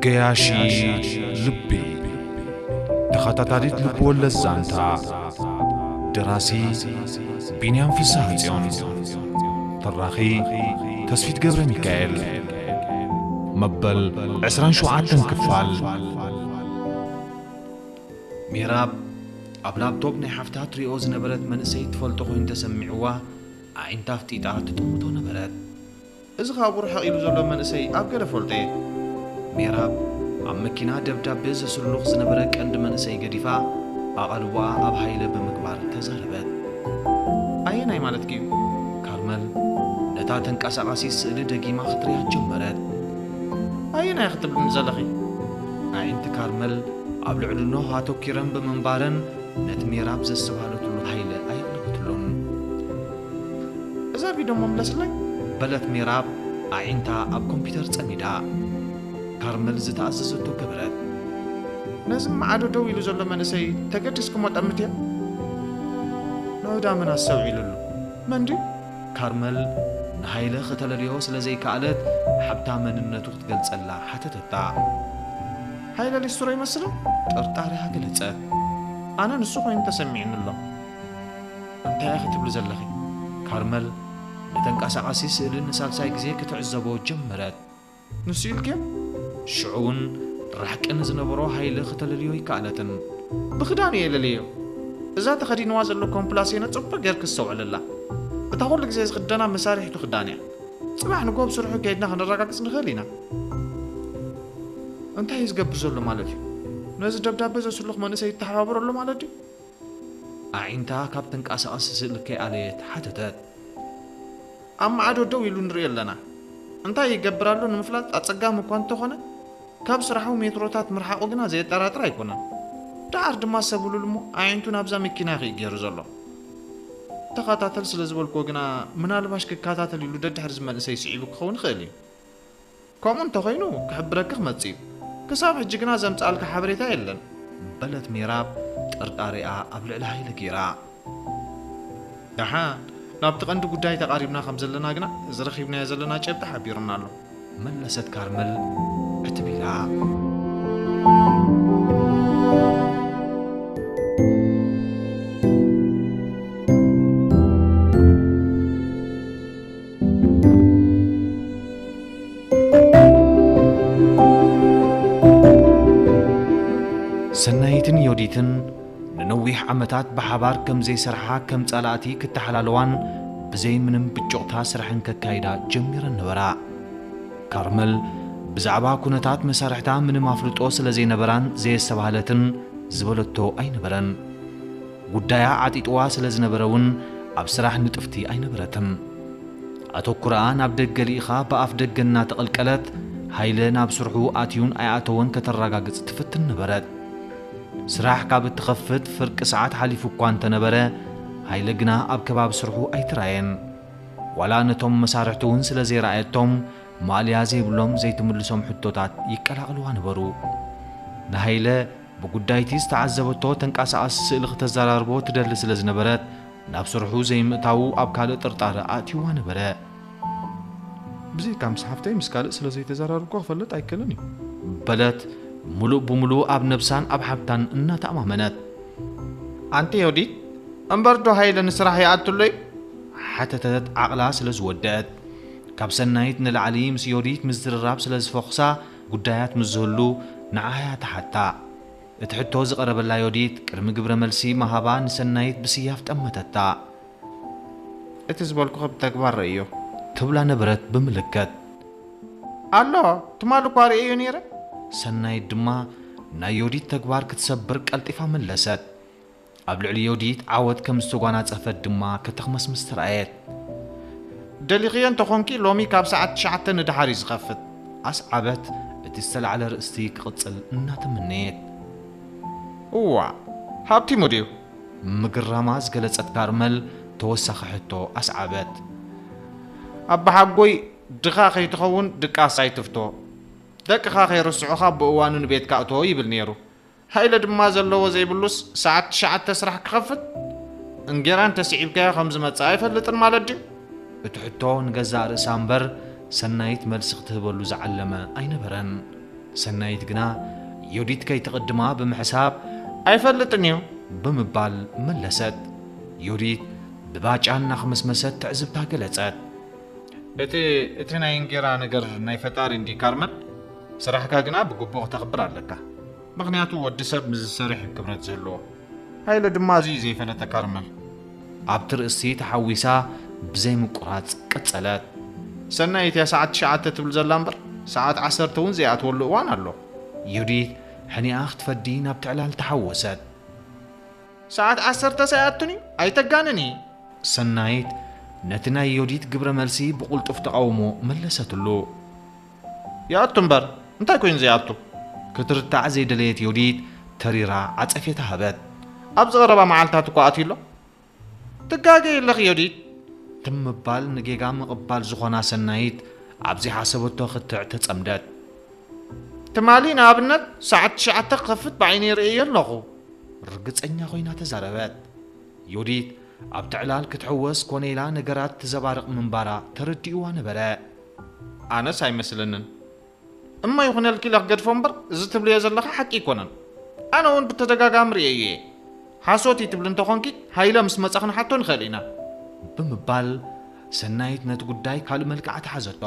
ገያሺ ልቢ። ተኸታታሊት ልብወለድ ዛንታ። ደራሲ ቢንያም ፍስሃጽዮን። ተራኺ ተስፊት ገብረ ሚካኤል። መበል ዕስራን ሸውዓተን ክፋል። ሜራብ ኣብ ላፕቶፕ ናይ ሓፍታ ትሪኦ ዝነበረት መንእሰይ ትፈልጦ ኮይኑ ተሰሚዕዋ፣ ኣዒንታ ኣፍጢጣ ትጥምቶ ነበረት። እዚ ኻብ ርሕቕ ኢሉ ዘሎ መንእሰይ ኣብ ገለ ፈልጦ እየ። ሜራብ ኣብ መኪና ደብዳቤ ዘስሉኽ ዝነበረ ቀንዲ መንእሰይ ገዲፋ፣ ኣቓልቦኣ ኣብ ሃይለ ብምግባር ተዛረበት። ኣየናይ ማለትኪ እዩ? ካርመል ነታ ተንቀሳቓሲት ስእሊ ደጊማ ክትርእያ ጀመረት። ኣየናይ ክትብልኒ ዘለኺ? ኣዒንቲ ካርመል ኣብ ልዕሊ ኖህ ኣተኲረን ብምንባረን፣ ነቲ ሜራብ ዘስተብሃለትሉ ሃይለ ኣየቕለበትሉን። እዛ ቪድዮ እሞ ምለስለይ፣ በለት ሜራብ ኣዒንታ ኣብ ኮምፒተር ጸሚዳ። ካርመል ዝተኣዘዘቶ ገበረት። ነዚ ማዕዶ ደው ኢሉ ዘሎ መንእሰይ ተገዲስክሞ ጠምትዮ? ንዑ ዳ መን ኣስተውዒሉሉ? መን ድዩ? ካርመል ንሃይለ ከተለልዮ ስለ ዘይከኣለት፣ ሓብታ መንነቱ ክትገልጸላ ሓተተታ። ሃይለ ሊስትሮ ይመስል? ጥርጣሬኣ ገለጸት። ኣነ ንሱ ኮይኑ ተሰሚዕኒ ኣሎ። እንታይ ኢኺ ትብሊ ዘለኺ? ካርመል ንተንቀሳቓሲ ስእሊ ንሳልሳይ ግዜ ክትዕዘቦ ጀመረት። ንሱ ኢልክዮ? ሽዑ እውን ራሕቂ ንዝነበሮ ሃይለ ከተለልዮ ኣይከኣለትን። ብኽዳኑ እየ ለልየዮ። እዛ ተኸዲንዋ ዘሎ ኮምፕላሴነ ጽቡቕ ጌርኪ ኣስተውዕለላ። እታ ኩሉ ግዜ ዝኽደና መሳርሒቱ ክዳን እያ። ጽባሕ ንግሆ ብስርሑ ከይድና ክንረጋግጽ ንኽእል ኢና። እንታይ እዩ ዝገብር ዘሎ ማለት እዩ? ነዚ ደብዳበ ዘስሉኽ መንእሰይ ይተሓባበሮ ኣሎ ማለት ድዩ? ኣዒንታ ካብ ተንቀሳቓሲ ስእሊ ከይኣለየት ሓተተት። ኣብ ማዕዶ ደው ኢሉ ንርእዮ ኣለና። እንታይ ይገብር ኣሎ ንምፍላጥ ኣጸጋሚ እኳ እንተኾነ፣ ካብ ስራሑ ሜትሮታት ምርሓቑ ግና ዘየጠራጥር ኣይኮነን። ደሓር ድማ ሰብሉል እሞ ኣዒንቱ ናብዛ መኪና እዩ ገይሩ ዘሎ። ተኸታተል ስለ ዝበልክዎ ግና፣ ምናልባሽ ክከታተል ኢሉ ደድሕሪ ዝመንእሰይ ስዒቡ ክኸውን ይኽእል እዩ። ከምኡ እንተኾይኑ ክሕብረኪ ክመጽእ እዩ። ክሳብ ሕጂ ግና ዘምጽኣልካ ሓበሬታ የለን። በለት ሜራብ ጥርጣሬኣ ኣብ ልዕሊ ሃይለ ገይራ። ደሓን ናብቲ ቀንዲ ጉዳይ ተቓሪብና ከም ዘለና ግና፣ እዚ ረኺብናዮ ዘለና ጨብጢ ሓቢሩና ኣሎ። መለሰት ካርመል ዕትብ ኢላ። ሰናይትን ዮዲትን ንነዊሕ ዓመታት ብሓባር ከም ዘይሰርሓ፣ ከም ጸላእቲ ክተሓላለዋን ብዘይ ምንም ብጩቕታ ስራሐን ከካይዳ ጀሚረን ነበራ። ካርመል ብዛዕባ ኩነታት መሳርሕታ ምንም ኣፍልጦ ስለ ዘይነበራን ዘየስተባህለትን ዝበለቶ ኣይነበረን። ጉዳያ ዓጢጥዋ ስለ ዝነበረ እውን ኣብ ስራሕ ንጥፍቲ ኣይነበረትን። ኣተኩራኣ ናብ ደገ ልኢኻ ብኣፍ ደገ እናተቐልቀለት፣ ሃይለ ናብ ስርሑ ኣትዩን ኣይኣተወን ከተረጋግጽ ትፍትን ነበረት። ስራሕ ካብ እትኸፍት ፍርቂ ሰዓት ሓሊፉ እኳ እንተነበረ፣ ሃይለ ግና ኣብ ከባቢ ስርሑ ኣይተራየን። ዋላ ነቶም መሳርሕቱ እውን ስለ ዘይረኣየቶም፣ ማእለያ ዘይብሎም ዘይትምልሶም ሕቶታት ይቀላቕልዋ ነበሩ። ንሃይለ ብጉዳይቲ ዝተዓዘበቶ ተንቀሳቓሲ ስእሊ ክተዘራርቦ ትደሊ ስለ ዝነበረት፣ ናብ ስርሑ ዘይምእታዉ ኣብ ካልእ ጥርጣረ ኣእትይዋ ነበረ። ብዘይካ ምስ ሓፍተይ ምስ ካልእ ስለ ዘይተዘራረብኩ ክፈልጥ ኣይክእልን እዩ። በለት፣ ምሉእ ብምሉእ ኣብ ነብሳን ኣብ ሓብታን እናተኣማመነት። ኣንቲ ዮዲት፣ እምበር ዶ ሃይለ ንስራሕ ይኣቱ ኣሎ እዩ? ሓተተት ዓቕላ ስለ ዝወደአት። ካብ ሰናይት ንላዕሊ ምስ ዮዲት ምዝርራብ ስለ ዝፈኹሳ፣ ጉዳያት ምስ ዝህሉ ንዓያ ተሓታ። እቲ ሕቶ ዝቐረበላ ዮዲት ቅድሚ ግብረ መልሲ ምሃባ ንሰናይት ብስያፍ ጠመተታ። እቲ ዝበልኩኺ ብተግባር ርእዮ። ትብላ ነበረት ብምልክት። ኣሎ፣ ትማሊ እኳ ርእየዮ ነይረ። ሰናይት ድማ ናይ ዮዲት ተግባር ክትሰብር ቀልጢፋ መለሰት። ኣብ ልዕሊ ዮዲት ዓወት ከም ዝተጓናጸፈት ድማ ከተኽመስምስ ተራእየት። ደሊኽዮ እንተኾንኪ ሎሚ ካብ ሰዓት ትሽዓተ ንደሓር እዩ ዝኸፍት። ኣስዓበት እቲ ዝተላዕለ ርእስቲ ክቕጽል እናተመነየት። እዋ፣ ሃብቲሙ ድዩ? ምግራማ ዝገለጸት ካርመል ተወሳኺ ሕቶ ኣስዓበት። ኣባሓጎይ ድኻ ከይትኸውን ድቃስ ኣይትፍቶ። ደቅኻ ከይርስዑኻ ብእዋኑ ንቤትካ እቶ ይብል ነይሩ። ሃይለ ድማ ዘለዎ ዘይብሉስ ሰዓት ትሽዓተ ስራሕ ክኸፍት? እንጌራ እንተስዒብካዮ ከም ዝመጽእ ኣይፈልጥን ማለት ድዩ? እቲ ሕቶ ንገዛእ ርእሳ እምበር ሰናይት መልሲ ክትህበሉ ዝዓለመ ኣይነበረን። ሰናይት ግና ዮዲት ከይትቕድማ ብምሕሳብ፣ "ኣይፈልጥን እዩ" ብምባል መለሰት። ዮዲት ብባጫ እናኽመስመሰት ትዕዝብታ ገለጸት። "እቲ፣ እቲ ናይ እንጌራ ነገር ናይ ፈጣሪ እንዲ ካርመል፣ ስራሕካ ግና ብግቡእ ክተኽብር ኣለካ። ምኽንያቱ ወዲ ሰብ ምስ ዝሰርሕ ክብረት ዝህልዎ። ሃይለ ድማ እዚ እዩ ዘይፈለጠ ካርመል።" ኣብቲ ርእሲ ተሓዊሳ ብዘይምቁራጽ ቀጸለት። "ሰናይት እያ ሰዓት ትሽዓተ ትብል ዘላ እምበር፣ ሰዓት ዓሰርተ እውን ዘይኣትወሉ እዋን ኣሎ።" ዮዲት ሕኒኣ ክትፈዲ ናብ ትዕላል ተሓወሰት። "ሰዓት ዓሰርተ ሳይኣቱን እዩ፣ ኣይተጋንኒ።" ሰናይት ነቲ ናይ ዮዲት ግብረ መልሲ ብቕልጡፍ ተቓውሞ መለሰትሉ። "ይኣቱ እምበር፣ እንታይ ኮይኑ ዘይኣቱ?" ክትርታዕ ዘይደለየት ዮዲት ተሪራ ዓጸፌታ ሃበት። "ኣብ ዝቐረባ መዓልታት እኮ ኣትዩ ኣሎ።" "ትጋገ የለኺ ዮዲት" ትምባል ንጌጋ ምቕባል ዝኾና ሰናይት ኣብ ዘይሓሰበቶ ክትዕ ተጸምደት። "ትማሊ ንኣብነት ሰዓት ትሽዓተ ክኸፍት ብዓይነይ ርእየ ኣለኹ።" ርግጸኛ ኮይና ተዛረበት። ዮዲት ኣብቲ ዕላል ክትሕወስ ኮነ ኢላ ነገራት ትዘባርቕ ምንባራ ተረዲእዋ ነበረ። "ኣነስ ኣይመስለንን። እሞ ይኹነልኪ ኢለ ክገድፎ እምበር፣ እዚ ትብልዮ ዘለኻ ሓቂ ኣይኮነን። ኣነ እውን ብተደጋጋሚ ርእየዮ እየ። ሓሶት እዩ ትብሊ እንተኾንኪ፣ ሃይለ ምስ መጸ ክንሓቶ ንኽእል ኢና" ብምባል ሰናይት ነቲ ጉዳይ ካልእ መልክዕ ኣትሓዘቶ።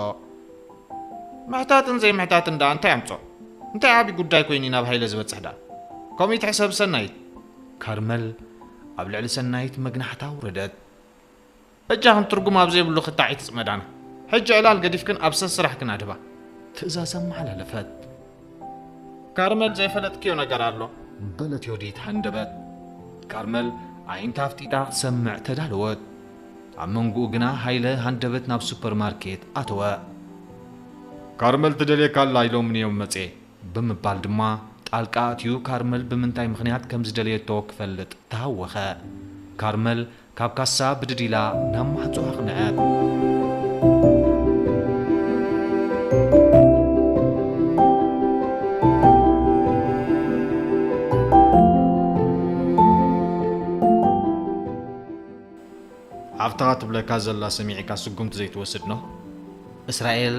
"ምሕታትን ዘይምሕታትን ደኣ እንታይ ኣምጾ? እንታይ ዓቢ ጉዳይ ኮይኑ እዩ ናብ ሃይለ ዝበጽሕ ደኣ? ከምኡ ይትሕሰብ ሰናይት?" ካርመል ኣብ ልዕሊ ሰናይት መግናሕታ ኣውረደት። "በጃኽን ትርጉም ኣብ ዘይብሉ ክታዕ ኣይትጽመዳና። ሕጂ ዕላል ገዲፍክን ኣብ ሰስራሕክን ኣድህባ" ትእዛዝ ኣመሓላለፈት። "ካርመል ዘይፈለጥክዮ ነገር ኣሎ" በለት ዮዲት ሃንደበት። ካርመል ኣዒንታ ኣፍጢጣ ክትሰምዕ ተዳለወት። ኣብ መንጎኡ ግና ሃይለ ሃንደበት ናብ ሱፐርማርኬት ኣተወ። "ካርመል ትደልየካ ኣላ ኢሎምኒ እዮም መጽየ" ብምባል ድማ ጣልቃ ኣትዩ ካርመል ብምንታይ ምኽንያት ከም ዝደለየቶ ክፈልጥ ተሃወኸ። ካርመል ካብ ካሳ ብድድ ኢላ ናብ ማዕጾ ኣቕንዐት። ሓፍትኻ ትብለካ ዘላ ሰሚዕካ ስጉምቲ ዘይትወስድ ኖህ? እስራኤል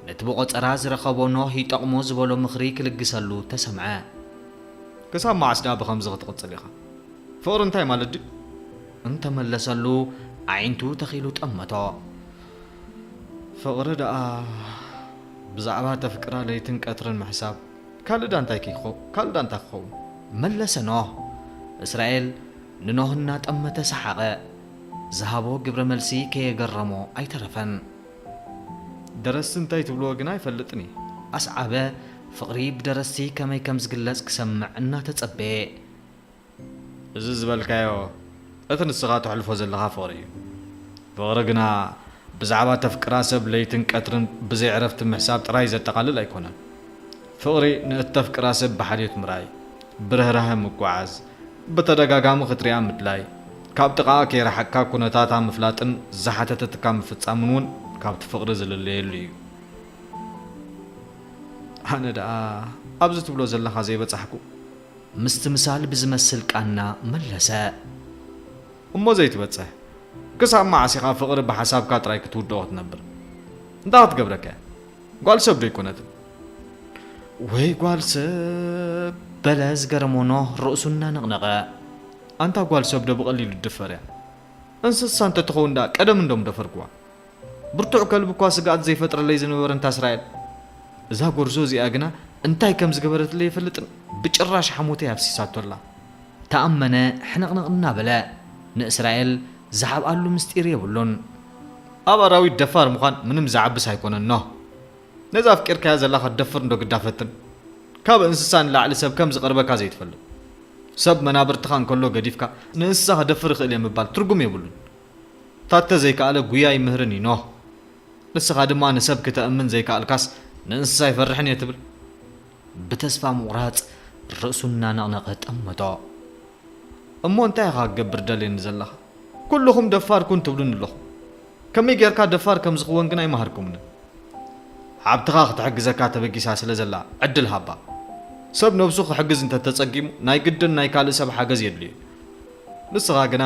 ነቲ ብቖጸራ ዝረኸቦ ኖህ ይጠቕሞ ዝበሎ ምኽሪ ክልግሰሉ ተሰምዐ። ክሳብ መዓስ ደኣ ብኸምዚ ክትቕጽል ኢኻ? ፍቕሪ እንታይ ማለት ድዩ? እንተመለሰሉ ኣዒንቱ ተኺሉ ጠመቶ። ፍቕሪ ደኣ ብዛዕባ ተፍቅራ ለይትን ቀትርን ምሕሳብ ካልእ ዳ እንታይ ክይኮ-፣ ካልእ ዳ እንታይ ክኸውን? መለሰ ኖህ። እስራኤል ንኖህ እናጠመተ ሰሓቐ። ዝሃቦ ግብረ መልሲ ከየገረሞ ኣይተረፈን። ደረስቲ እንታይ ትብልዎ ግና ኣይፈልጥን እየ። ኣስዓበ ፍቕሪ ብደረስቲ ከመይ ከም ዝግለጽ ክሰምዕ እናተጸበየ። እዚ ዝበልካዮ እቲ ንስኻ ተሕልፎ ዘለኻ ፍቕሪ እዩ። ፍቕሪ ግና ብዛዕባ ተፍቅራ ሰብ ለይትን ቀትርን ብዘይ ዕረፍቲ ምሕሳብ ጥራይ ዘጠቓልል ኣይኮነን። ፍቕሪ ንእተፍቅራ ሰብ ብሓልዮት ምርኣይ፣ ብርህራሀ ምጉዓዝ፣ ብተደጋጋሚ ክትሪኣ ምድላይ፣ ካብ ጥቓኣ ከይረሓቕካ ኩነታታ ምፍላጥን ዝሓተተትካ ምፍጻምን እውን ካብቲ ፍቕሪ ዝልለየሉ እዩ። ኣነ ደኣ ኣብዚ ትብሎ ዘለኻ ዘይበጻሕኩ። ምስቲ ምሳል ብዝመስል ቃና መለሰ። እሞ ዘይትበጽሕ? ክሳብ መዓስ ኢኻ ፍቕሪ ብሓሳብካ ጥራይ ክትውድኦ ክትነብር? እንታይ ክትገብረካ እያ? ጓል ሰብ ዶ ኣይኮነትን? ወይ ጓል ሰብ፣ በለ ዝገረሞ ኖህ ርእሱ እናነቕነቐ። ኣንታ ጓል ሰብ ዶ ብቐሊሉ ትድፈር እያ? እንስሳ እንተትኸውን ደኣ ቀደም እንዶ ምደፈርክዋ። ብርቱዕ ከልቢ እኳ ስግኣት ዘይፈጥረለይ ዝነበረ እንታ እስራኤል። እዛ ጎርዞ እዚኣ ግና እንታይ ከም ዝገበረትለይ ኣይፈልጥን፣ ብጭራሽ ሓሞተይ ኣፍሲሳቶ ኣላ። ተኣመነ ሕንቕንቕ እናበለ ንእስራኤል ዝሓብኣሉ ምስጢር የብሉን። ኣብ ኣራዊት ደፋር ምዃን ምንም ዝዓብስ ኣይኮነን ኖህ። ነዛ ኣፍቂርካያ ዘለኻ ትደፍር እንዶ ግዳ ፈትን። ካብ እንስሳ ንላዕሊ ሰብ ከም ዝቐርበካ ዘይትፈልጥ። ሰብ መናብርትኻ እንከሎ ገዲፍካ ንእንስሳ ክደፍር ይኽእል እየ ምባል ትርጉም የብሉን። ታተ ዘይከኣለ ጉያ ይምህርን እዩ ኖህ። ንስኻ ድማ ንሰብ ክተእምን ዘይከኣልካስ ንእንስሳ ይፈርሕን እየ ትብል። ብተስፋ ምቑራጽ ርእሱ እናነቕነቐ ጠመቶ። እሞ እንታይ ኢኻ ክትገብር ደልየኒ ዘለኻ? ኩልኹም ደፋር ኩን ትብሉኒ ኣለኹም። ከመይ ጌርካ ደፋር ከም ዝኽወን ግን ኣይመሃርኩምንን። ሓብትኻ ክትሕግዘካ ተበጊሳ ስለ ዘላ ዕድል ሃባ። ሰብ ነብሱ ክሕግዝ እንተተጸጊሙ ናይ ግድን ናይ ካልእ ሰብ ሓገዝ የድልዮ። ንስኻ ግና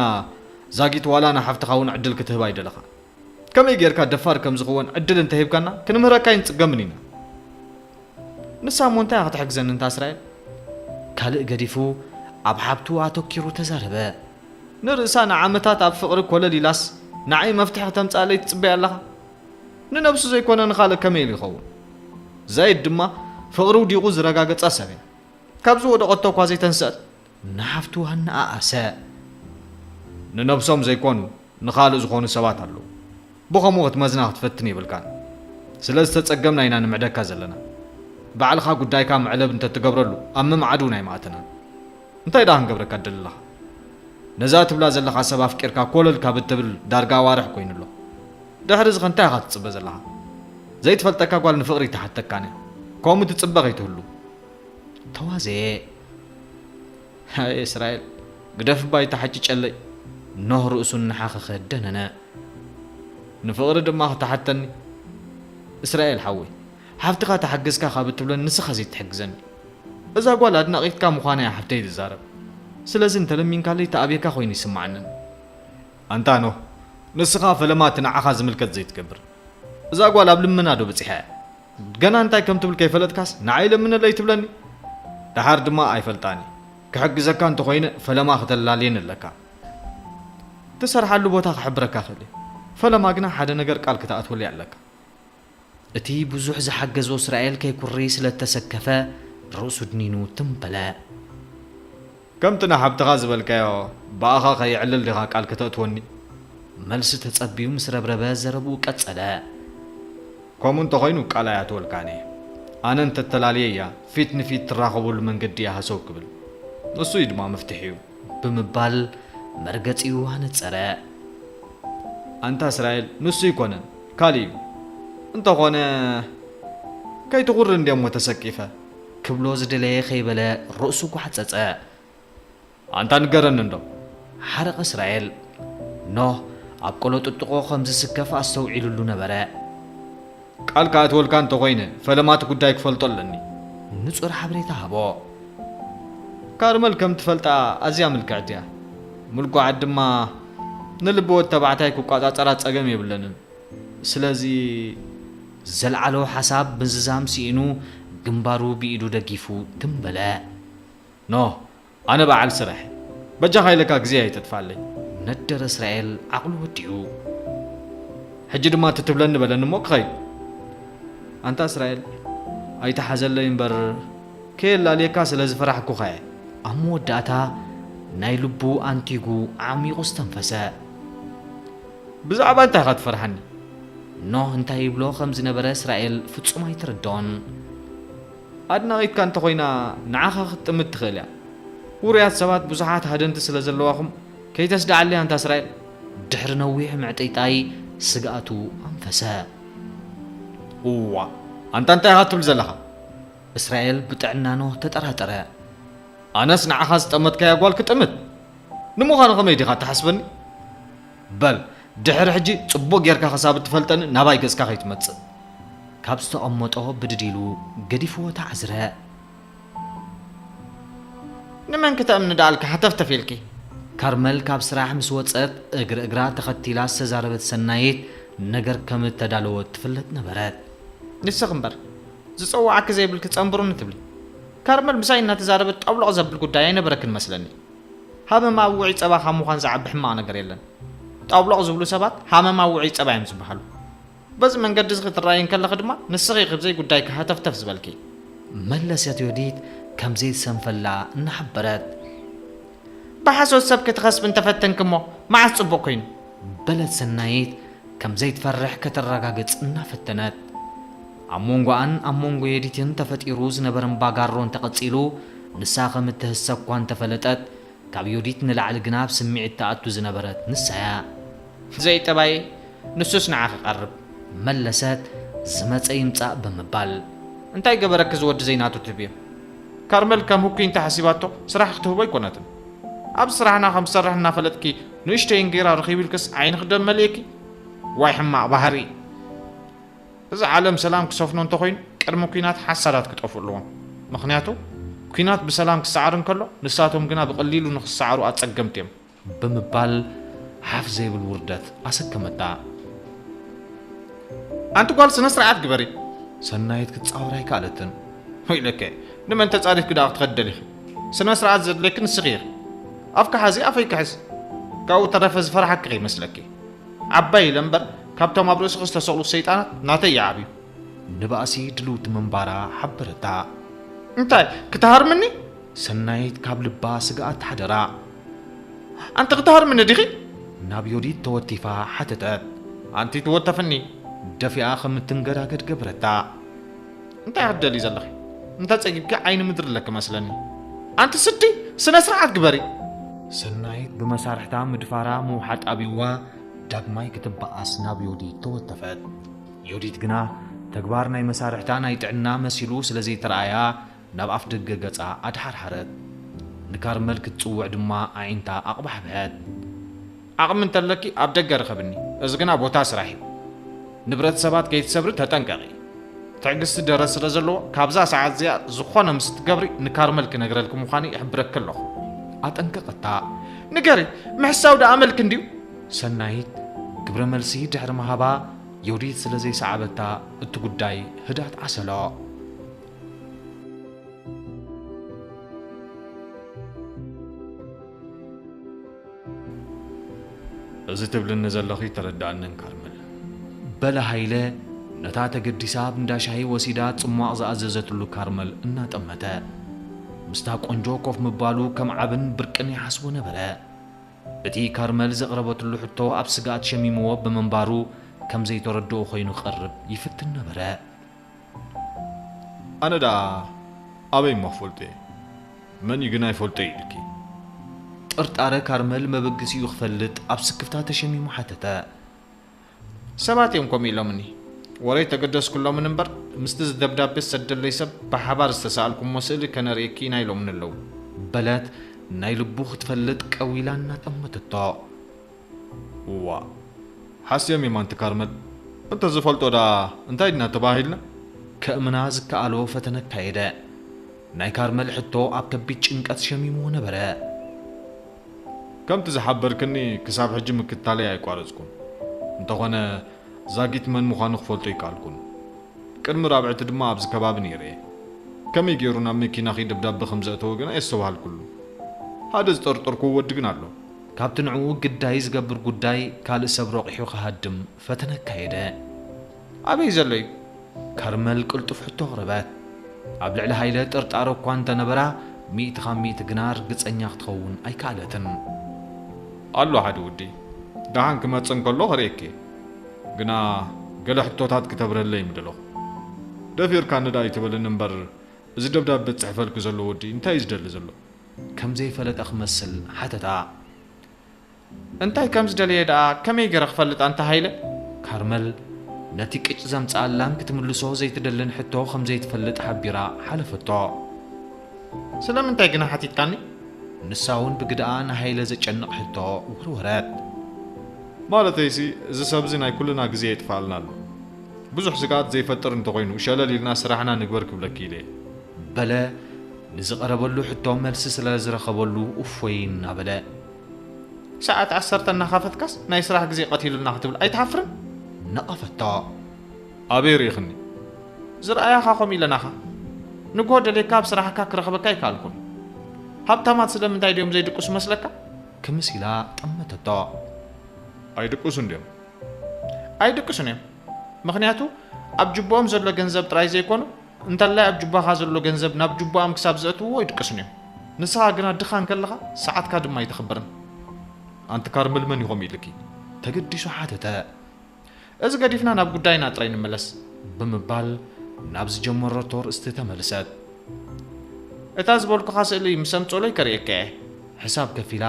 ዛጊት ዋላ ንሓፍትኻ እውን ዕድል ክትህባ ኣይደለኻን። ከመይ ጌርካ ደፋር ከም ዝኽወን ዕድል እንተሂብካና ክንምህረካ ኣይንጽገምን ኢና። ንሳ እሞ እንታይ ክትሕግዘኒ እንታ እስራኤል? ካልእ ገዲፉ ኣብ ሓብቱ ኣተኪሩ ተዛረበ። ንርእሳ ንዓመታት ኣብ ፍቕሪ ኮለል ኢላስ ንዓይ መፍትሒ ክተምጽኣለይ ትጽበያ ኣለኻ? ንነብሱ ዘይኮነ ንኻልእ ከመይ ኢሉ ይኸውን? ዛይድ ድማ ፍቕሪ ውዲቑ ዝረጋገጻ ሰብ እያ። ካብ ዝወደቐቶ እኳ ዘይተንስአት። ንሓፍቱ ኣነኣኣሰ። ንነብሶም ዘይኮኑ ንኻልእ ዝኾኑ ሰባት ኣለዉ። ብኸምኡ ክትመዝና ክትፈትን የብልካን። ስለ ዝተጸገምና ኢና ንምዕደካ ዘለና። ባዕልኻ ጉዳይካ መዕለብ እንተትገብረሉ ኣብ ምምዓዱ ናይ ማእተና። እንታይ ደኣ ክንገብረካ ትደሊ ኣለኻ? ነዛ ትብላ ዘለኻ ሰብ ኣፍቂርካ ኮለል ካብ እትብል ዳርጋ ኣዋርሕ ኮይኑ ኣሎ። ድሕሪ እዚ ከ እንታይ ኢኻ ትጽበ ዘለኻ? ዘይትፈልጠካ ጓል ንፍቕሪ ኣይትሓተካን እያ። ከምኡ ትጽበ ከይትህሉ። ተዋዘየ። ኣየ እስራኤል፣ ግደፍ እባ ኣይትሓጭጨለይ። ኖህ ርእሱ እናሓኸኸ ደነነ። ንፍቕሪ ድማ ክትሓተኒ? እስራኤል ሓወይ፣ ሓፍትኻ ተሓገዝካ ካብ እትብለኒ ንስኻ ዘይትሕግዘኒ። እዛ ጓል ኣድናቒትካ ምዃና እያ ሓፍተይ ትዛረብ። ስለዚ እንተለሚንካለይ ተኣብየካ ኮይኑ ይስምዓንን። ኣንታ ኖህ፣ ንስኻ ፈለማ እቲ ንዓኻ ዝምልከት ዘይትገብር። እዛ ጓል ኣብ ልመና ዶ በጺሓ እያ? ገና እንታይ ከም ትብል ከይፈለጥካስ ንዓይ ለምነለይ ትብለኒ? ደሓር ድማ ኣይፈልጣን እየ። ክሕግዘካ እንተኾይነ ፈለማ ከተላልየኒ ኣለካ። ትሰርሓሉ ቦታ ክሕብረካ እኽእል እየ። ፈለማ ግና ሓደ ነገር ቃል ክትኣትወለይ ኣለካ። እቲ ብዙሕ ዝሓገዞ እስራኤል ከይኩሪ ስለ እተሰከፈ ርእሱ ድኒኑ ትም በለ። ከምቲ ንሓብትኻ ዝበልካዮ ብኣኻ ከየዕልል ዲኻ ቃል ከተእትወኒ? መልሲ ተጸብዩ ምስ ረብረበ ዘረብኡ ቀጸለ። ከምኡ እንተኾይኑ ቃል ኣይኣትወልካን እየ። ኣነ እንተተላልየያ ፊት ንፊት ትራኸቡሉ መንገዲ እየ ሃሰው ክብል። ንሱ እዩ ድማ መፍትሒኡ። ብምባል መርገጺኡ ኣነጸረ። ኣንታ እስራኤል ንሱ ኣይኮነን ካልእ እዩ። እንተኾነ ከይትኹሪ እንድየ እሞ ተሰኪፈ። ክብሎ ዝደለየ ከይበለ ርእሱ ጓሕጸጸ። ኣንታ ንገረኒ እንዶ። ሓረቐ እስራኤል። ኖህ ኣብ ቆሎ ጥጥቖ ከም ዝስከፍ ኣስተውዒሉሉ ነበረ። ቃል ክኣትወልካ እንተኾይነ ፈለማ እቲ ጉዳይ ክፈልጦ ኣለኒ። ንጹር ሓበሬታ ሃቦ። ካርመል ከም ትፈልጣ ኣዝያ ምልክዕቲ እያ። ምልኩዓት ድማ ንልቢ ወዲ ተባዕታይ ክቋጻጸራ ጸገም የብለንን። ስለዚ ዘልዓሎ ሓሳብ ምዝዛም ስኢኑ ግንባሩ ብኢዱ ደጊፉ ትም በለ። ኖህ፣ ኣነ በዓል ስራሕ። በጃኻ ኢለካ ግዜ ኣይተጥፋለይ። ነደረ እስራኤል ዓቕሉ ወዲኡ። ሕጂ ድማ እቲ ትብለኒ በለኒ እሞ ክኸይድ። ኣንታ እስራኤል፣ ኣይትሓዘለይ እምበር ከየላልየካ ስለ ዝፈራሕኩኻ እየ። ኣብ መወዳእታ ናይ ልቡ ኣንቲጉ ዓሚቑ ዝተንፈሰ። ብዛዕባ እንታይ ኢኻ ትፈርሓኒ? ኖህ እንታይ ይብሎ ከም ዝነበረ እስራኤል ፍጹም ኣይተረድኦን። ኣድናቒትካ እንተኾይና ንዓኻ ክትጥምት ትኽእል እያ። ውሩያት ሰባት ብዙሓት ሃደንቲ ስለ ዘለዋኹም ከይተስድዓለይ ኣንታ እስራኤል። ድሕሪ ነዊሕ ምዕጥይጣይ ስግኣቱ ኣንፈሰ። እዋ፣ ኣንታ እንታይ ኢኻ ትብል ዘለኻ? እስራኤል ብጥዕና ኖህ ተጠራጠረ። ኣነስ ንዓኻ ዝጠመትካያ ጓል ክጥምት? ንምዃኑ ከመይ ዲኻ ትሓስበኒ? በል፣ ድሕሪ ሕጂ ጽቡቕ ጌርካ ክሳብ እትፈልጠኒ ናባይ ገጽካ ከይትመጽእ። ካብ ዝተቐመጦ ብድድ ኢሉ ገዲፍዎ ተዓዝረ። ንመን ክተእምኒ ደኣልኪ ሃተፍተፍ ኢልኪ? ካርመል ካብ ስራሕ ምስ ወጸት እግሪ እግራ ተኸቲላ ዝተዛረበት ሰናይት ነገር ከም እተዳለወት ትፍለጥ ነበረት። ንስኺ እምበር ዝጸዋዓኪ ዘይብልኪ ጸንብሩኒ ትብሊ። ካርመል ምሳይ እናተዛረበት ጠብሎቕ ዘብል ጉዳይ ኣይነበረክን መስለኒ። ሃመማ ኣብ ውዑይ ጸባ ካብ ምዃን ዝዓቢ ሕማቕ ነገር የለን። ጠብሎቕ ዝብሉ ሰባት ሃመማ ኣብ ውዑይ ጸባ እዮም ዝበሃሉ። በዚ መንገዲ እዚ ክትረኣይ እንከለኺ ድማ ንስኺ ኢኺ ብዘይ ጉዳይኪ ሃተፍተፍ ዝበልኪ። መለሰት ዮዲት ከም ዘይትሰንፈላ እናሓበረት። ብሓሶት ሰብ ክትኸስቢ እንተፈተንኪ እሞ መዓስ ጽቡቕ ኮይኑ? በለት ሰናይት ከም ዘይትፈርሕ ከተረጋግጽ እናፈተነት። ኣብ መንጎኣን ኣብ መንጎ ዮዲትን ተፈጢሩ ዝነበረ እምባጋሮ እንተቐጺሉ፣ ንሳ ከም እትህሰ እኳ እንተፈለጠት፣ ካብ ዮዲት ንላዕሊ ግና ኣብ ስምዒት ትኣቱ ዝነበረት ንሳ እያ። ዘይጠባይ ንሱስ ንዓኺ ቀርብ። መለሰት፣ ዝመጸ ይምጻእ ብምባል። እንታይ ገበረኪ እዚ ወዲ ዘይናቱ ትህብዮ? ካርመል ከም ህኩይ እንተ ሓሲባቶ ስራሕ ክትህቦ ኣይኮነትን። ኣብ ስራሕና ከም ዝሰርሕ እናፈለጥኪ ንእሽተይ እንጌራ ረኺቡ ኢልክስ ዓይንኺ ደም መሊእኪ? ዋይ ሕማቕ ባህሪ! እዚ ዓለም ሰላም ክሰፍኖ እንተኾይኑ ቅድሚ ኲናት ሓሳዳት ክጠፍኡ ኣለዎም። ምኽንያቱ ኲናት ብሰላም ክሰዓር እንከሎ ንሳቶም ግና ብቐሊሉ ንኽሰዓሩ ኣጸገምቲ እዮም። ብምባል ሓፍ ዘይብል ውርደት ኣሰከመታ። ኣንቲ ጓል ስነ ስርዓት ግበሪ። ሰናይት ክትጻወር ኣይከኣለትን። ወይለከ፣ ንመን ተጻሪፍኪ ደኣ ክትኸዲ ደሊኺ? ስነ ስርዓት ዘድልየኪ ንስኺ ኢኺ። ኣፍኪ ሓዚ ኣፈይ ክሕዝ። ካብኡ ተረፈ ዝፈርሓኪ ከይመስለኪ። ዓባይ ኢለ እምበር፣ ካብቶም ኣብ ርእስኺ ዝተሰቕሉ ሰይጣናት ናተይ ይዓብዩ። ንባእሲ ድልውቲ ምንባራ ሓበረታ። እንታይ፣ ክትሃርምኒ? ሰናይት ካብ ልባ ስግኣት ሓደራ። ኣንቲ ክትሃርምኒ ዲኺ? ናብ ዮዲት ተወቲፋ ሓተተት። ኣንቲ ትወተፍኒ። ደፊኣ ከም እትንገዳገድ ገበረታ። እንታይ ክትደሊ ዘለኺ? እንተ ጸጊብኪ ዓይኒ ምድሪ ኣለኪ መስለኒ። ኣንቲ ስዲ፣ ስነ ስርዓት ግበሪ። ሰናይት ብመሳርሕታ ምድፋራ ምውሓጥ ኣብይዋ ዳግማይ ክትበኣስ ናብ ዮዲት ተወተፈት። ዮዲት ግና ተግባር ናይ መሳርሕታ ናይ ጥዕና መሲሉ ስለ ዘይተረኣያ ናብ ኣፍ ደገ ገጻ ኣድሓርሓረት። ንካርመል ክትጽውዕ ድማ ኣዒንታ ኣቕባሕብሐት። ዓቕሚ እንተለኪ ኣብ ደገ ርኸብኒ፣ እዚ ግና ቦታ ስራሕ እዩ። ንብረት ሰባት ከይትሰብሪ ተጠንቀቒ። ትዕግስቲ ደረት ስለ ዘለዎ፣ ካብዛ ሰዓት እዚኣ ዝኾነ ምስ እትገብሪ ንካርመል ክነግረልኪ ምዃኑ ይሕብረኪ ኣለኹ። ኣጠንቀቐታ። ንገሪ፣ ምሕሳው ደኣ ኣመልኪ እንድዩ። ሰናይት ግብረ መልሲ ድሕሪ ምሃባ፣ ዮዲት ስለ ዘይሰዓበታ እቲ ጉዳይ ህድኣት ዓሰሎ። እዚ ትብልኒ ዘለኺ ተረዳእንን ካርመል። በለ ሃይለ ነታ ተገዲሳ ኣብ እንዳ ሻሂ ወሲዳ ጽሟቕ ዝኣዘዘትሉ ካርመል እናጠመተ። ምስታ ቆንጆ ኮፍ ምባሉ ከም ዓብን ብርቅን ይሓስቦ ነበረ። እቲ ካርመል ዘቕረበትሉ ሕቶ ኣብ ስግኣት ሸሚምዎ ብምንባሩ ከም ዘይተረድኦ ኮይኑ ክቐርብ ይፍትን ነበረ። ኣነ ደኣ ኣበይ እሞ ክፈልጦ እየ? መን እዩ ግን ኣይፈልጦ ኢልኪ? ጥርጣረ ካርመል መበገሲኡ ክፈልጥ ኣብ ስክፍታ ተሸሚሙ ሓተተ። ሰባት እዮም ከምኡ ኢሎምኒ። ወረይ ተገደስኩሎምን እምበር፣ ምስቲ እዚ ደብዳቤ ዝሰደለይ ሰብ ብሓባር ዝተሳእልኩሞ ስእሊ ከነርእየኪ ኢና ኢሎምኒ ኣለዉ። በለት ናይ ልቡ ክትፈልጥ ቀዊላ እናጠመተቶ። እዋእ፣ ሓስዮም እዮም ኣንቲ ካርመል። እንተዝፈልጦ ደኣ እንታይ ድና ተባሂልና? ከእምና ዝከኣሎ ፈተነ ኣካየደ። ናይ ካርመል ሕቶ ኣብ ከቢድ ጭንቀት ሸሚምዎ ነበረ። ከምቲ ዝሓበርክኒ ክሳብ ሕጂ ምክትታለይ ኣይቋረጽኩን። እንተኾነ ዛጊት መን ምዃኑ ክፈልጦ ኣይከኣልኩን። ቅድሚ ራብዕቲ ድማ ኣብዚ ከባቢ ነይረ እየ። ከመይ ገይሩ ናብ መኪናኺ ደብዳበ ከም ዘእተወ ግና ኣየስተብሃልኩሉን። ሓደ ዝጠርጠርኩዎ ወዲ ግን ኣሎ። ካብቲ ንዕኡ ግዳይ ዝገብር ጉዳይ ካልእ ሰብ ረቑሑ ክሃድም ፈተነ ኣካየደ። ኣበይ ዘሎ እዩ? ካርመል ቅልጡፍ ሕቶ ኣቕረበት። ኣብ ልዕሊ ሃይለ ጥርጣረ እኳ እንተነበራ፣ ሚእቲ ካብ ሚእቲ ግና ርግጸኛ ክትኸውን ኣይከኣለትን። ኣሎ ሓደ ወዲ። ደሓን ክመጽእ እንከሎ ከርእየኪ። ግና ገለ ሕቶታት ክተብርህለይ ምደለኹ። ደፊርካኒ ደኣ ኣይትበልኒ እምበር፣ እዚ ደብዳበ ዝጽሕፈልኪ ዘሎ ወዲ እንታይ እዩ ዝደሊ ዘሎ? ከም ዘይፈለጠ ክመስል ሓተታ። እንታይ ከም ዝደለየ ደኣ ከመይ ገይረ ክፈልጥ ኣንታ ሃይለ? ካርመል ነቲ ቅጭ ዘምጽኣላን ክትምልሶ ዘይትደልን ሕቶ ከም ዘይትፈልጥ ሓቢራ ሓለፈቶ። ስለምንታይ ግና ሓቲትካኒ? ንሳ እውን ብግድኣ ንሃይለ ዘጨንቕ ሕቶ ወርወረት። ማለተይሲ፣ እዚ ሰብዚ ናይ ኩልና ግዜ የጥፍኣልና ኣሎ። ብዙሕ ስግኣት ዘይፈጥር እንተኾይኑ፣ ሸለል ኢልና ስራሕና ንግበር ክብለኪ ኢለ እየ። በለ ንዝቐረበሉ ሕቶ መልሲ ስለ ዝረኸበሉ እፎይ እናበለ። ሰዓት ዓሰርተ እናኻፈትካስ ናይ ስራሕ ግዜ ቀቲሉና ክትብል ኣይትሓፍርን? ነቐፈቶ። ኣበይ ርኢኽኒ? ዝረኣያኻ ከምኡ ኢለ ናኻ። ንግሆ ደልየካ ኣብ ስራሕካ ክረኽበካ ኣይከኣልኩን። ሃብታማት ስለምንታይ ድዮም ዘይድቅሱ መስለካ? ክምስ ኢላ ጠመተቶ። ኣይድቅሱን ድዮም? ኣይድቅሱን እዮም። ምኽንያቱ ኣብ ጅቦኦም ዘሎ ገንዘብ ጥራይ ዘይኮኑ፣ እንተላይ ኣብ ጅባኻ ዘሎ ገንዘብ ናብ ጅቦኦም ክሳብ ዘእትውዎ ይድቅሱን እዮም። ንስኻ ግና ድኻ እንከለኻ ሰዓትካ ድማ ኣይተኽብርን። ኣንቲ ካርመል መን እዩ ከምኡ ኢልኪ? ተገዲሱ ሓተተ። እዚ ገዲፍና ናብ ጉዳይና ጥራይ ንመለስ። ብምባል ናብ ዝጀመረቶ ርእስቲ ተመልሰት። እታ ዝበልኩኻ ስእሊ ምስ ኣምጽኡለይ ከርእየካ እየ። ሕሳብ ከፊላ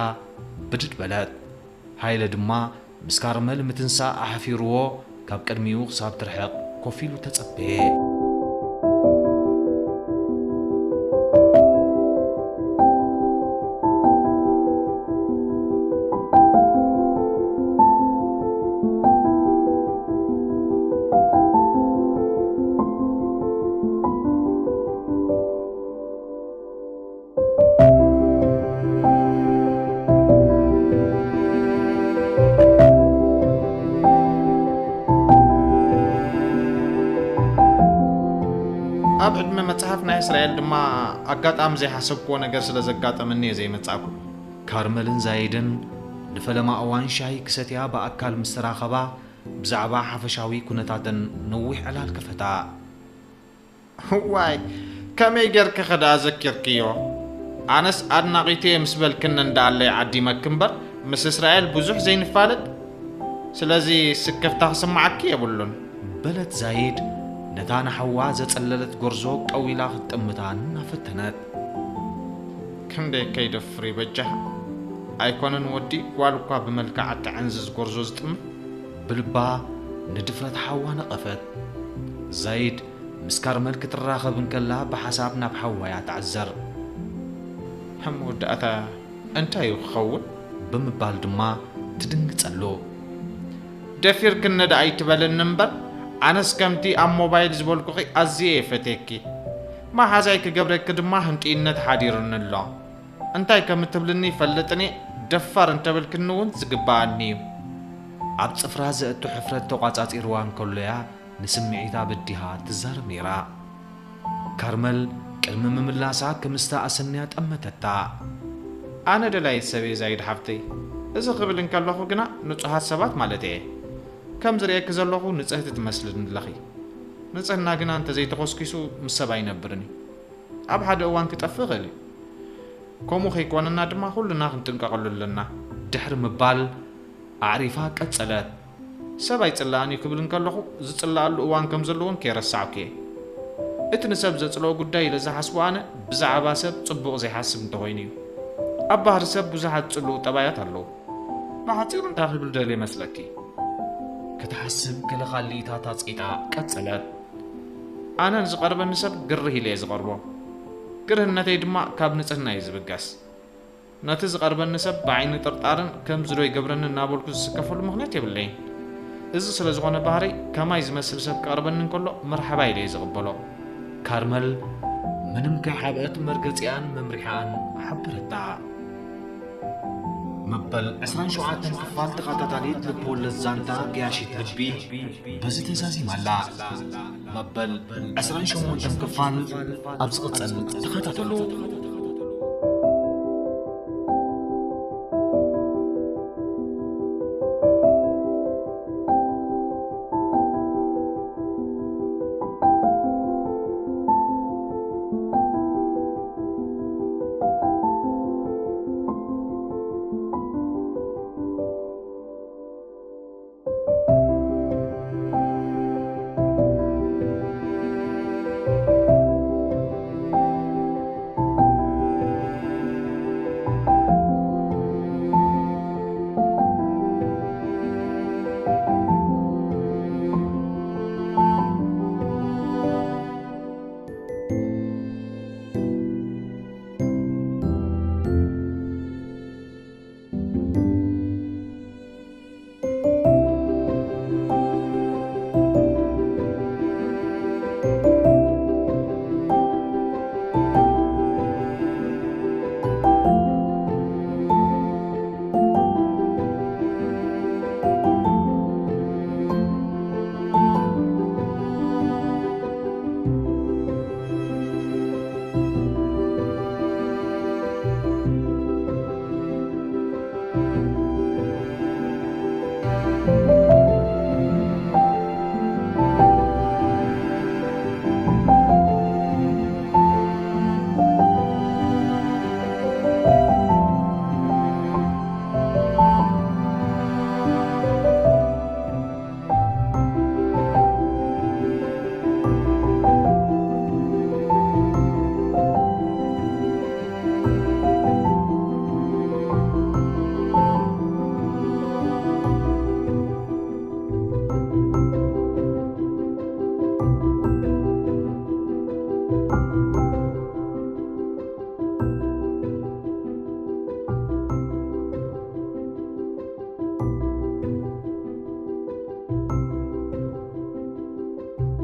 ብድድ በለት። ሃይለ ድማ ምስ ካርመል ምትንሳእ ኣሕፊርዎ ካብ ቅድሚኡ ክሳብ ትርሕቕ ኮፍ ኢሉ ተጸበየ። ኣብ ዕድመ መጽሓፍ ናይ እስራኤል ድማ ኣጋጣሚ ዘይሓሰብክዎ ነገር ስለ ዘጋጠመኒ እየ ዘይመጻእኩ። ካርመልን ዛይድን ንፈለማ እዋን ሻሂ ክሰትያ ብኣካል ምስ ተራኸባ፣ ብዛዕባ ሓፈሻዊ ኩነታተን ነዊሕ ዕላል ከፈታ። ዋይ፣ ከመይ ጌርኪ ኸ ደኣ ዘኪርክዮ? ኣነስ ኣድናቒቱ እየ ምስ በልክኒ እንዳኣለይ ዓዲመኪ እምበር፣ ምስ እስራኤል ብዙሕ ዘይንፋለጥ። ስለዚ ስክፍታ ክስምዓኪ የብሉን። በለት ዛይድ ነታ ንሓዋ ዘጸለለት ጎርዞ ቀዊላ ክትጥምታ እናፈተነት። ክንደይ ከይደፍር ይበጃ። ኣይኮነን ወዲ ጓል እኳ ብመልክዓ እተዐንዝዝ ጎርዞ ዝጥምት። ብልባ ንድፍረት ሓዋ ነቐፈት። ዛይድ ምስ ካርመል ክትራኸብ እንከላ ብሓሳብ ናብ ሓዋያ ትዕዘር። ኣብ መወዳእታ እንታይ እዩ ክኸውን? ብምባል ድማ ትድንግጸሉ። ደፊርክኒ ደኣ ኣይትበልኒ እምበር፣ ኣነስ ከምቲ ኣብ ሞባይል ዝበልኩኺ ኣዝየ እየ ፈትየኪ። መሓዛይ ክገብረኪ ድማ ህንጥይነት ሓዲሩኒ ኣሎ። እንታይ ከም እትብልኒ ይፈልጥን እየ፣ ደፋር እንተበልክኒ እውን ዝግበኣኒ እዩ። ኣብ ጽፍራ ዘእቱ ሕፍረት ተቋጻጺርዋ እንከሎያ ንስምዒታ በዲሃ ትዛረብ ነይራ። ካርመል ቅድሚ ምምላሳ ክምስታ ኣሰንያ ጠመተታ። ኣነ ደላይት ሰብ እየ ዛይድ ሓፍተይ። እዚ ክብል እንከለኹ ግና ንጹሃት ሰባት ማለት እየ። ከም ዝርእየኪ ዘለኹ ንጽህቲ ትመስልኒ ኣለኺ። ንጽህና ግና እንተዘይተኾስኪሱ ምስ ሰብ ኣይነብርን እዩ። ኣብ ሓደ እዋን ክጠፍእ ይኽእል እዩ። ከምኡ ከይኮነና ድማ ኩልና ክንጥንቀቐሉ ኣለና። ድሕሪ ምባል ኣዕሪፋ ቀጸለት። ሰብ ኣይጽላእን እዩ ክብል እንከለኹ ዝጽላኣሉ እዋን ከም ዘለዎን ከይረሳዕኩ እየ። እቲ ንሰብ ዘጽልኦ ጉዳይ ኢለ ዝሓስቦ ኣነ ብዛዕባ ሰብ ጽቡቕ ዘይሓስብ እንተኾይኑ እዩ። ኣብ ባህሪ ሰብ ብዙሓት ጽሉኡ ጠባያት ኣለዉ። ብሓጺሩ እንታይ ክብል ደልየ መስለኪ? ክትሓስብ ገለ ካልኢታት ኣጽቂጣ ቀጸለት። ኣነ ንዝቐርበኒ ሰብ ግርህ ኢለ እየ ዝቐርቦ። ግርህነተይ ድማ ካብ ንጽህና እዩ ዝብገስ። ነቲ ዝቐርበኒ ሰብ ብዓይኒ ጥርጣርን ከምዚ ዶ ይገብረኒ እናበልኩ ዝስከፈሉ ምኽንያት የብለይን። እዚ ስለ ዝኾነ ባህሪ ከማይ ዝመስል ሰብ ክቐርበኒ እንከሎ መርሓባ ኢለ እየ ዝቕበሎ። ካርመል ምንም ከይሓብአት መርገጺኣን መምሪሓኣን ሓበረታ። መበል ዕስራን ሸውዓተን ክፋል ተኸታታሊት ልብወለድ ዛንታ ገያሺት ልቢ በዚ ተዛዚማ ኣላ። መበል ዕስራን ሸሞንተን ክፋል ኣብ ዝቕጽል ተኸታተሉ።